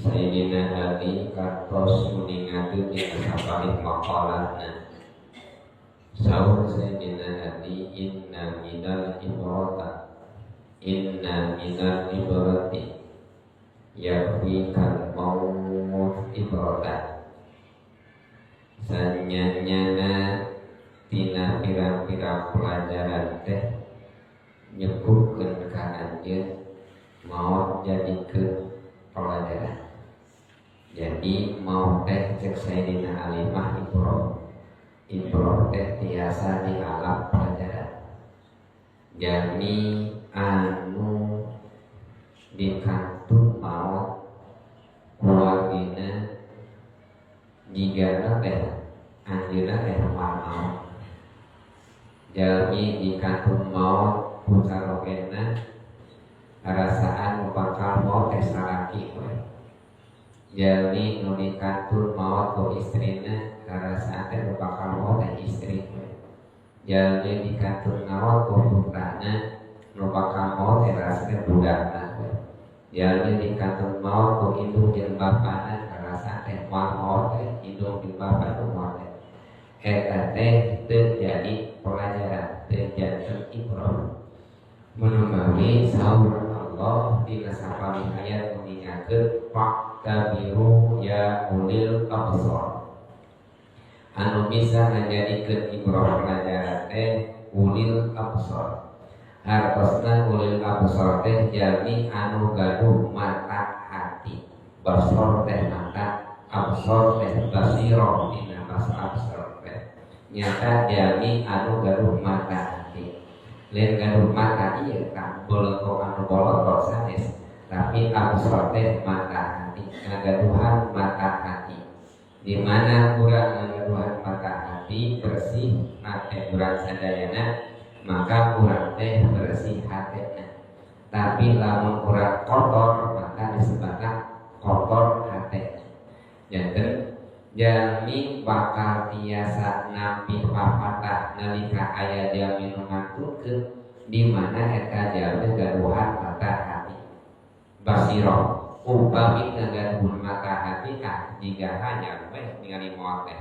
Sayyidina Ali kantos nguningakeun dina sapalih maqalahna. Saur Sayyidina Ali, inna minal ibrata, inna minal ibrati yakfikal maut ibrata. Sanyanyana tina pirang-pirang pelajaran teh nyukupkeun ka anjeun maot jadikeun pelajaran. Jadi maot teh cek Sayyidina Ali mah ibroh. Ibroh teh tiasa dialap pelajaran. Jalmi anu dikantun maot kuwargina jigana teh anjeunna teh moal maot. Jalmi dikantun maot ku carogena rasaan bakal maot teh salaki we. Jalmi nu dikantun maot ku istrina rasaan teh bakal maot teh istri we. Jalmi dikantun maot ku putrana nu bakal maot teh rasana budakna we. Jalmi dikantun maot ku indung jeung bapana rasaan teh moal maot teh indung jeung bapa nu maot teh. Eta teh teu jadi pelajaran, teu janten ibroh. Menumawi saur Allah dina sapalih ayat mengingatkeun fa'tabiru ya ulil absar. Anu bisa ngajadikeun ibroh pelajaran teh ulil absar. Hartosna ulil absar teh jalmi anu gaduh mata hati. Basor teh mata, absar teh basirah dina bahasa absar teh. Nyata jalmi anu gaduh mata hati. Lain gaduh mata ieu tah bolongkong anu bolotot sanes, tapi absar teh mata hati, ngagaduhan mata hati. Di mana urang ngagaduhan mata hati bersih hate urang sadayana, maka urang teh bersih hatena. Tapi lamun urang kotor maka disebutna kotor hatena. Janten jalmi bakal tiasa nampi papatah nalika aya jalmi nu ngantunkeun di mana eta jalmi gaduhan mata hati. Basirah upami ngagaduhan mata hati ah jiga hanya we ningali maot teh.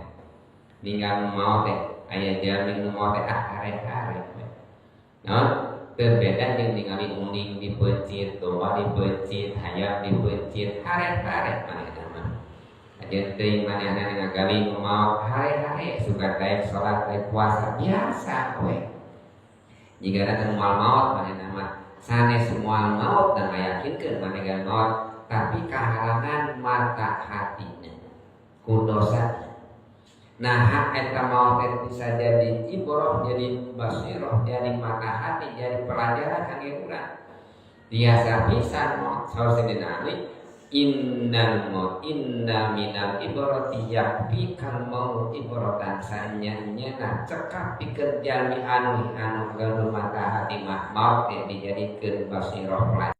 Ningali maot teh aya jalmi nu maot teh ah hare-hare we. Naon teu beda jeung ningali uning dipeuncit, domba dipeuncit, hayam dipeuncit, hare-hare manehna mah. Ajeun teuing manehna ngagali nu maot hare-hare suka daek salat daek puasa biasa we. Jika datang moal maot manehna mah sanes moal maot dan ngayakinkeun manehna maot, tapi kahalangan mata hatinya ku dosa. Nah, eta maot teh bisa jadi ibroh, jadi basiroh, jadi mata hati, jadi pelajaran kangge urang. Biasa pisan maot saur Sayyidina Ali, innal maut inna minal ibrati yakfikal maut ibratan. Sanyanya cekap pikeun jalmi anu anu gaduh mata hati mah maot teh dijadikeun basiroh pelajaran.